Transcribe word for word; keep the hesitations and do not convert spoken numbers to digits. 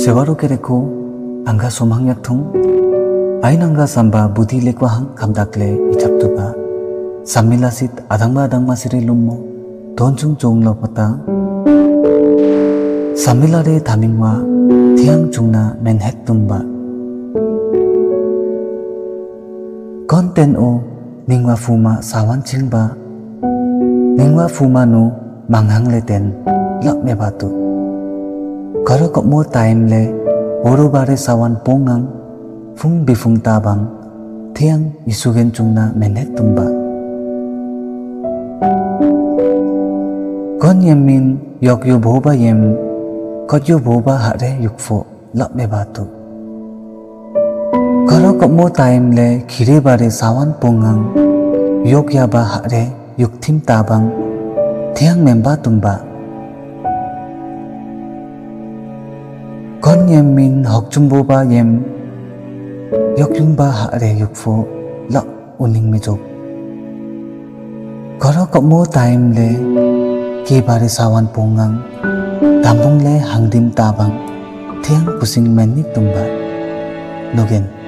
Dewaro kereko, angga somhang yakthong, ain angga samba budi lekwa hang kamdak le ijabtuba. Sammilasit adangba adangma siri lummo, donchung chung lopota. Sammilare tamingwa, thiang chungna menhet tumba. Konten o, ningwa fuma sawan chingba, ningwa fuma nu manghang leten lak mebatu. Karo kopmo time le, boro bare sawan pongang, fung bifung tabang, thiang isugen chungna menhet tumba. Kon yemmin, yok yo boba yem, kot yo boba hare yukfo lak mebatu. Karo kopmo time le khire bare sawan pongang, yok yaba hare yukthim tabang, thiang memba tumba. Kon yemmin hokchum boba yem, yok yungba hare yukfo lak uning mijok. Karo kopmo time le, ke bare sawan pongang, dambung le hangdim tabang, thiang pusing menni tumba. Nugen.